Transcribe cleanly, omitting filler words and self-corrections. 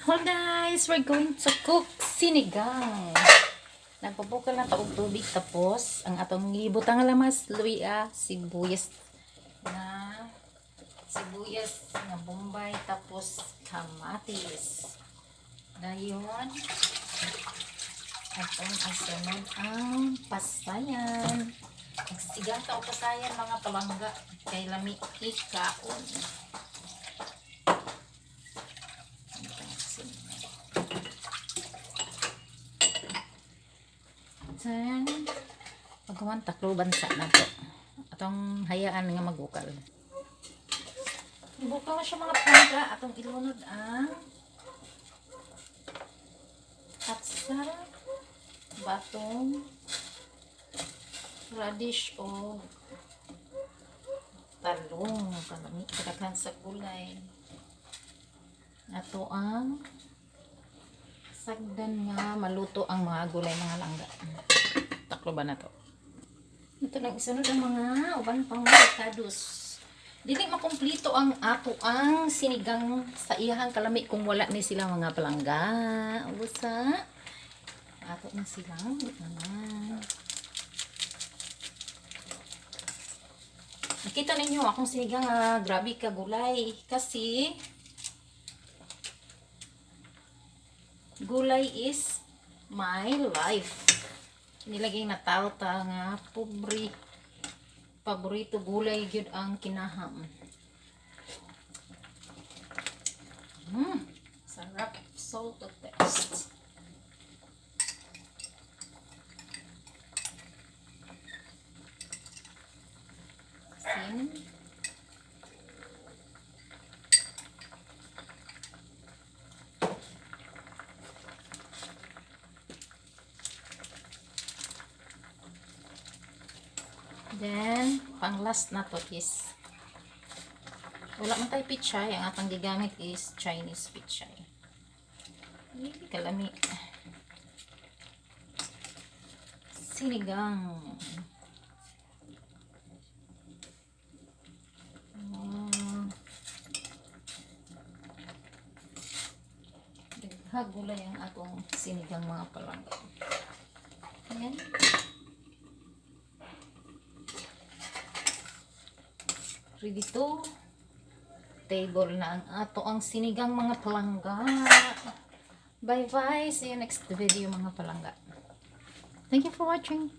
Well guys, we're going to cook sinigang. Nagpabukal na ta og tubig, tapos ang atong gibutang nga lamas, luya, sibuyas nga bombay, tapos kamatis. Dayon atong asunod ang pasayan. Magsigang ta og pasayan, mga palangga, kay lami ikaon. Then, pagkawan, takluban sa nato. Atong hayaan nga magbukal. Bukal na siya, mga palangga. Atong ilunod ang atsara, batong, radish o talong. Kalami, kadaghan sa gulay. Ato ang sagdan nga maluto ang mga gulay, mga langga. Takloban na to. Ito nang isunod ang mga uban pang rekados. Dili makumplito ang ato ang sinigang sa iyahang kalami kung wala ni sila, mga palangga. Usa. Ato na silang naman. Nakita ninyo akong sinigang, ah, grabe ka gulay kasi gulay is my life. Nilagay na tao ta nga pobre, paborito gulay gyud ang kinaham. Sarap. Salt to taste. Asin. Then, pang last na to is wala man tayo pichay. Ang atong gigamit is Chinese pichay. Hindi kalami. Sinigang. Wow. Daghang gulay ang atong sinigang, mga palangga. Ayan. Ready to table na ang ato ang sinigang, mga palangga. Bye bye. See you next video, mga palangga. Thank you for watching.